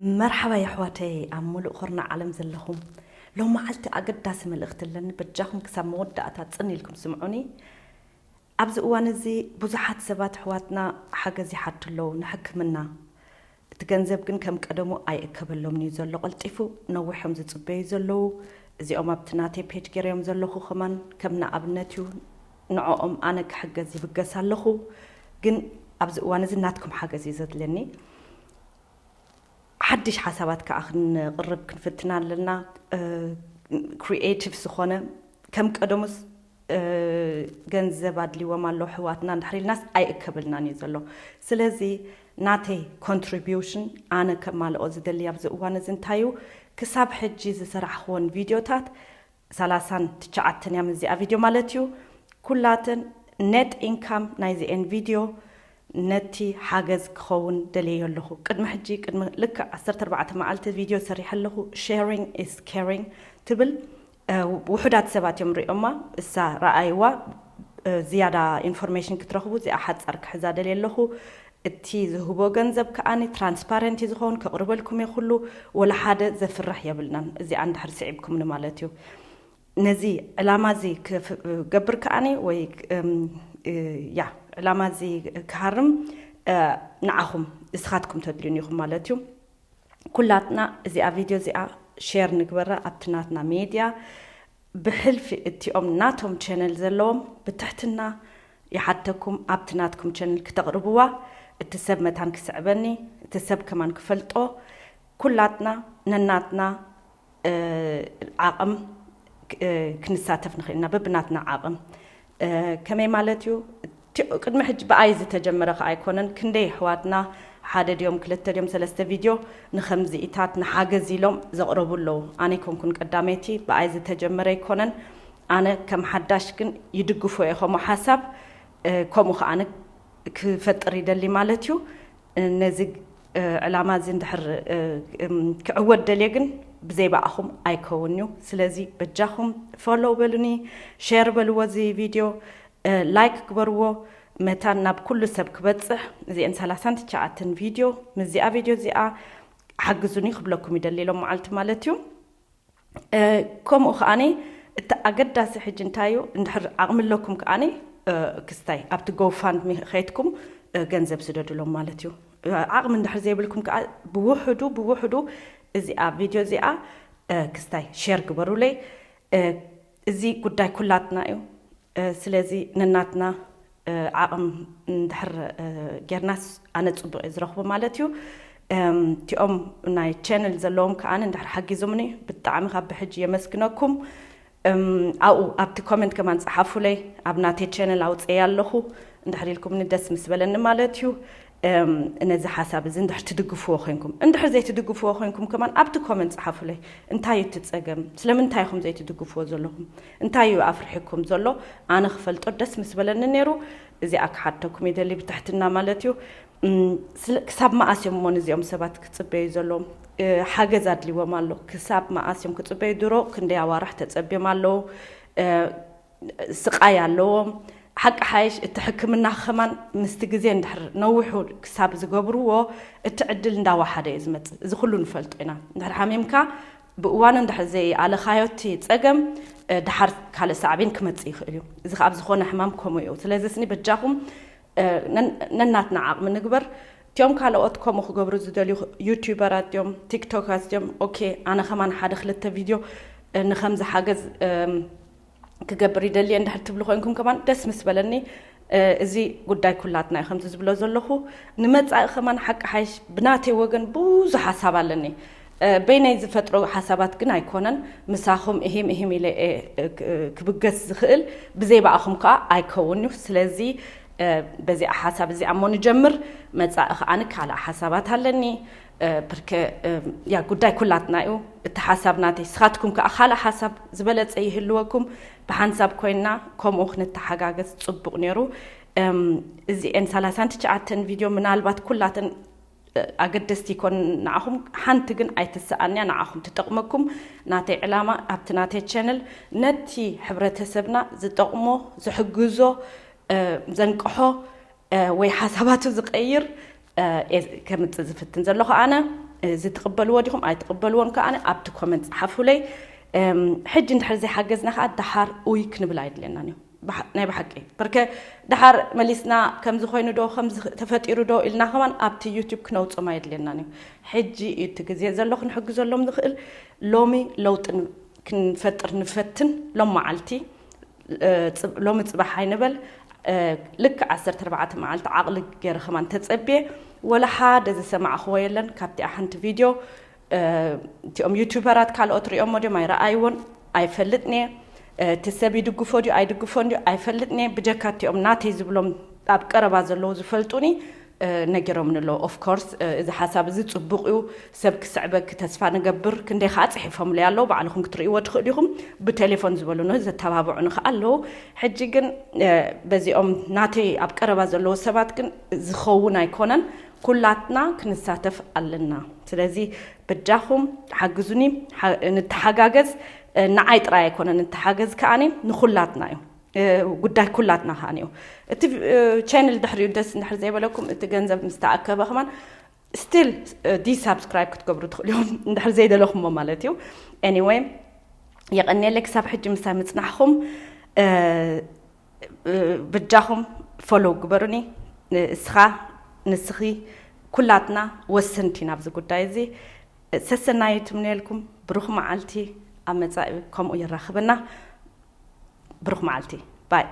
መርሓባ የሕዋተይ ኣብ ሙሉእ ኮርና ዓለም ዘለኹም። ሎም መዓልቲ ኣገዳሲ መልእኽቲ ኣለኒ፣ በጃኹም ክሳብ መወዳእታ ጽን ኢልኩም ስምዑኒ። ኣብዚ እዋን እዚ ብዙሓት ሰባት ኣሕዋትና ሓገዝ ይሓቱ ኣለዉ ንሕክምና። እቲ ገንዘብ ግን ከም ቀደሙ ኣይእከበሎምን እዩ ዘሎ፣ ቀልጢፉ ነዊሕ እዮም ዝጽበዩ ዘለዉ። እዚኦም ኣብቲ ናተይ ፔጅ ገይረዮም ዘለኹ ከማን ከም ንኣብነት እዩ። ንዕኦም ኣነ ክሕገዝ ይብገስ ኣለኹ፣ ግን ኣብዚ እዋን እዚ ናትኩም ሓገዝ እዩ ዘድለኒ። ሓድሽ ሓሳባት ከዓ ክንቕርብ ክንፍትን ኣለና። ክሪኤቲቭ ዝኾነ ከም ቀደሙስ ገንዘብ ኣድልዎም ኣሎ ኣሕዋትና እንድሕር ኢልናስ ኣይእከብልናን እዩ ዘሎ። ስለዚ ናተይ ኮንትሪቢሽን ኣነ ከማልኦ ዝደሊ ኣብዚ እዋን እዚ እንታይ እዩ? ክሳብ ሕጂ ዝሰራሕኽዎን ቪድዮታት ሰላሳን ትሽዓተን እያ እዚኣ ቪድዮ ማለት እዩ። ኩላተን ኔት ኢንካም ናይዚኤን ቪድዮ ነቲ ሓገዝ ክኸውን ደልየዮ ኣለኹ። ቅድሚ ሕጂ፣ ቅድሚ ልክዕ ዓሰርተ ኣርባዕተ መዓልቲ ቪድዮ ሰሪሐ ኣለኹ። Sharing is caring ትብል። ውሑዳት ሰባት እዮም ሪኦማ፣ እሳ ረኣይዋ። ዝያዳ ኢንፎርሜሽን ክትረኽቡ እዚኣ ሓፃር ክሕዛ ደልየ ኣለኹ። እቲ ዝህቦ ገንዘብ ከኣኒ ትራንስፓረንት እዩ ዝኸውን፣ ከቕርበልኩም እየ ኩሉ። ወላ ሓደ ዘፍርሕ የብልናን፣ እዚኣ እንድሕር ስዒብኩምኒ ማለት እዩ። ነዚ ዕላማ እዚ ክገብር ከኣኒ ወይ ያ ዕላማ እዚ ክሃርም ንዓኹም እስኻትኩም ተድልዩኒ ኢኹም ማለት እዩ። ኩላትና እዚኣ ቪድዮ እዚኣ ሼር ንግበራ ኣብቲ ናትና ሜድያ። ብሕልፊ እቲኦም ናቶም ቸነል ዘለዎም ብትሕትና ይሓተኩም ኣብቲ ናትኩም ቸነል ክተቕርብዋ። እቲ ሰብ መታን ክስዕበኒ፣ እቲ ሰብ ከማን ክፈልጦ። ኩላትና ነናትና ዓቕም ክንሳተፍ ንኽእል ኢና በብናትና ዓቕም። ከመይ ማለት እዩ? ቅድሚ ሕጂ ብኣይ ዝተጀመረ ከ ኣይኮነን። ክንደይ ኣሕዋትና ሓደ ድዮም ክልተ ድዮም ሰለስተ ቪድዮ ንኸምዚኢታት ንሓገዝ ኢሎም ዘቕረቡ ኣለዉ። ኣነ ኣይኮንኩን ቀዳመይቲ፣ ብኣይ ዝተጀመረ ኣይኮነን። ኣነ ከም ሓዳሽ ግን ይድግፎ እየ ከምኡ ሓሳብ። ከምኡ ከኣ ክፈጥር ይደሊ ማለት እዩ። ነዚ ዕላማ እዚ እንድሕር ክዕወት ደልየ ግን ብዘይ ብኣኹም ኣይከውን እዩ። ስለዚ በጃኹም ፎሎው በሉኒ፣ ሼር በልዎ፣ እዚ ቪድዮ ላይክ ግበርዎ፣ መታን ናብ ኩሉ ሰብ ክበፅሕ። እዚአን ሰላሳን ትሽዓተን ቪድዮ፣ ምስዚኣ ቪድዮ እዚኣ ሓግዙኒ ክብለኩም ይደሊ ኢሎም መዓልቲ ማለት እዩ። ከምኡ ከኣኒ እቲ ኣገዳሲ ሕጂ እንታይ እዩ? እንድሕር ዓቕሚ ኣለኩም ከኣኒ ክስታይ ኣብቲ ጎፋንድሚ ከይድኩም ገንዘብ ስደዱሎም ማለት እዩ። ዓቕሚ እንድሕር ዘይብልኩም ከዓ ብውሕዱ ብውሕዱ እዚኣ ቪድዮ እዚኣ ክስታይ ሼር ግበሩለይ። እዚ ጉዳይ ኩላትና እዩ። ስለዚ ነናትና ዓቕም እንድሕር ጌርናስ ኣነ ፅቡቕ እየ ዝረኽቦ ማለት እዩ። እቲኦም ናይ ቸነል ዘለዎም ከዓኒ እንድሕር ሓጊዞምኒ ብጣዕሚ ካብ ብሕጂ የመስግነኩም። ኣብኡ ኣብቲ ኮመንት ከማን ፀሓፉለይ፣ ኣብ ናተይ ቸነል ኣውፅኤ ኣለኹ እንድሕር ኢልኩምኒ ደስ ምስ በለኒ ማለት እዩ። ነዚ ሓሳብ እዚ እንድሕር ትድግፍዎ ኮይንኩም፣ እንድሕር ዘይትድግፍዎ ኮይንኩም ከማን ኣብቲ ኮመንት ፀሓፉለይ። እንታይ እዩ እቲ ፀገም? ስለምንታይ ኢኹም ዘይትድግፍዎ ዘለኹም? እንታይ እዩ ኣፍርሕኩም ዘሎ? ኣነ ክፈልጦ ደስ ምስ በለኒ ነይሩ። እዚኣ ክሓተኩም ይደሊ ብትሕትና ማለት እዩ። ክሳብ መኣስ እዮም እሞ ንዚኦም ሰባት ክፅበዩ ዘለዎም? ሓገዝ ኣድልዎም ኣሎ። ክሳብ መኣስ እዮም ክፅበዩ? ድሮ ክንደይ ኣዋርሕ ተፀብዮም ኣለዉ። ስቃይ ኣለዎም። ሓቂ ሓይሽ እቲ ሕክምና ከማን ምስቲ ግዜ እንድሕር ነዊሑ ክሳብ ዝገብርዎ እቲ ዕድል እንዳወሓደ እዩ ዝመፅእ። እዚ ኩሉ ንፈልጦ ኢና። እንድሕር ሓሚምካ ብእዋኑ እንድሕር ዘይኣለኻዮ እቲ ፀገም ደሓር ካልእ ሳዕቤን ክመፅእ ይኽእል እዩ። እዚ ከዓ ኣብ ዝኾነ ሕማም ከምኡ እዩ። ስለዚ ስኒ በጃኹም ነናትና ዓቕሚ ንግበር። እቲኦም ካልኦት ከምኡ ክገብሩ ዝደልዩ ዩቲዩበራት እዮም፣ ቲክቶካት እዮም። ኦኬ ኣነ ከማን ሓደ ክልተ ቪድዮ ንከምዚ ሓገዝ ክገብር ይደሊ እንድሕር ትብሉ ኮይንኩም ከማን ደስ ምስ በለኒ። እዚ ጉዳይ ኩላትና እዩ ከምዚ ዝብሎ ዘለኹ። ንመፃኢ ከማን ሓቂ ሓይሽ ብናተይ ወገን ብዙሕ ሓሳብ ኣለኒ። በይነይ ዝፈጥሮ ሓሳባት ግን ኣይኮነን። ምሳኹም እሂም እሂም ኢለ ክብገስ ዝኽእል ብዘይ ብኣኹም ከዓ ኣይከውን እዩ። ስለዚ በዚኣ ሓሳብ እዚኣ እሞ ንጀምር። መፃኢ ከዓኒ ካልእ ሓሳባት ኣለኒ። ብርከ ያ ጉዳይ ኩላትና እዩ። እቲ ሓሳብ ናተይ ስኻትኩም ከዓ ካልእ ሓሳብ ዝበለፀ ይህልወኩም። ብሓንሳብ ኮይንና ከምኡ ክንተሓጋገዝ ፅቡቕ ነይሩ። እዚኤን ሰላሳን ትሽዓተን ቪድዮ ምናልባት ኩላተን ኣገደስቲ ይኮን ንዓኹም፣ ሓንቲ ግን ኣይትሰኣንያ ንዓኹም ትጠቕመኩም። ናተይ ዕላማ ኣብቲ ናተይ ቸነል ነቲ ሕብረተሰብና ዝጠቕሞ ዝሕግዞ ዘንቅሖ ወይ ሓሳባቱ ዝቀይር ከምፅእ ዝፍትን ዘለኹ ኣነ። እዚ ትቕበልዎ ዲኹም ኣይትቕበልዎን ከኣ ኣብቲ ኮመንት ጸሓፉለይ። ሕጂ እንድሕር ዘይሓገዝና ከኣ ደሓር ኡይ ክንብል ኣይድልየናን እዩ። ናይ ብሓቂ ብርከ ደሓር መሊስና ከምዚ ኮይኑ ዶ ከምዚ ተፈጢሩ ዶ ኢልና ከማን ኣብቲ ዩቱብ ክነውጾም ኣይድልየናን እዩ። ሕጂ እዩ እቲ ግዜ ዘሎ ክንሕግዘሎም ንኽእል። ሎሚ ለውጢ ክንፈጥር ንፈትን ሎም መዓልቲ ሎሚ ጽባሕ ኣይንበል። ልክ ዓሰርተ ኣርባዕተ መዓልቲ ዓቕሊ ገይረ ከማን ተጸብየ ወላ ሓደ ዝሰማዕኽዎ የለን ካብቲ ሓንቲ ቪድዮ። እቲኦም ዩቱበራት ካልኦት ሪኦሞ ድዮም ኣይረኣይዎን ኣይፈልጥን እየ። እቲ ሰብ ይድግፎ ድዩ ኣይድግፎን ድዩ ኣይፈልጥን እየ። ብጀካ እቲኦም ናተይ ዝብሎም ኣብ ቀረባ ዘለዉ ዝፈልጡኒ ነጊሮምኒ ኣለዉ። ኦፍኮርስ እዚ ሓሳብ እዚ ጽቡቕ እዩ፣ ሰብ ክስዕበኪ ተስፋ ንገብር። ክንደይ ከዓ ጽሒፎምለይ ኣለዉ፣ ባዕልኹም ክትርእይዎ ትኽእሉ ኢኹም። ብቴሌፎን ዝበሉኒ ዘተባብዑኒ ከዓ ኣለዉ። ሕጂ ግን በዚኦም ናተይ ኣብ ቀረባ ዘለዉ ሰባት ግን ዝኸውን ኣይኮነን። ኩላትና ክንሳተፍ ኣለና። ስለዚ በጃኹም ሓግዙኒ፣ ንተሓጋገዝ። ንዓይ ጥራይ ኣይኮነን ንተሓገዝ ከዓኒ ንኹላትና እዩ። ጉዳይ ኩላትና ከዓኒ እዩ። እቲ ቻነል ድሕሪኡ ደስ እንድሕር ዘይበለኩም እቲ ገንዘብ ምስ ተኣከበ ከማን ስቲል ዲሳብስክራይብ ክትገብሩ ትኽእሉ እዮም እንድሕር ዘይደለኹሞ ማለት እዩ። ኤኒወይ የቐንየለይ ክሳብ ሕጂ ምሳይ ምጽናሕኹም። ብጃኹም ፎሎው ግበሩኒ። እስኻ ንስኺ ኩላትና ወሰንቲ ኢና ኣብዚ ጉዳይ እዚ። ሰሰናዩ ትምነየልኩም። ብሩኽ መዓልቲ። ኣብ መጻኢ ከምኡ የራኽበና። ብሩኽ መዓልቲ ባይ።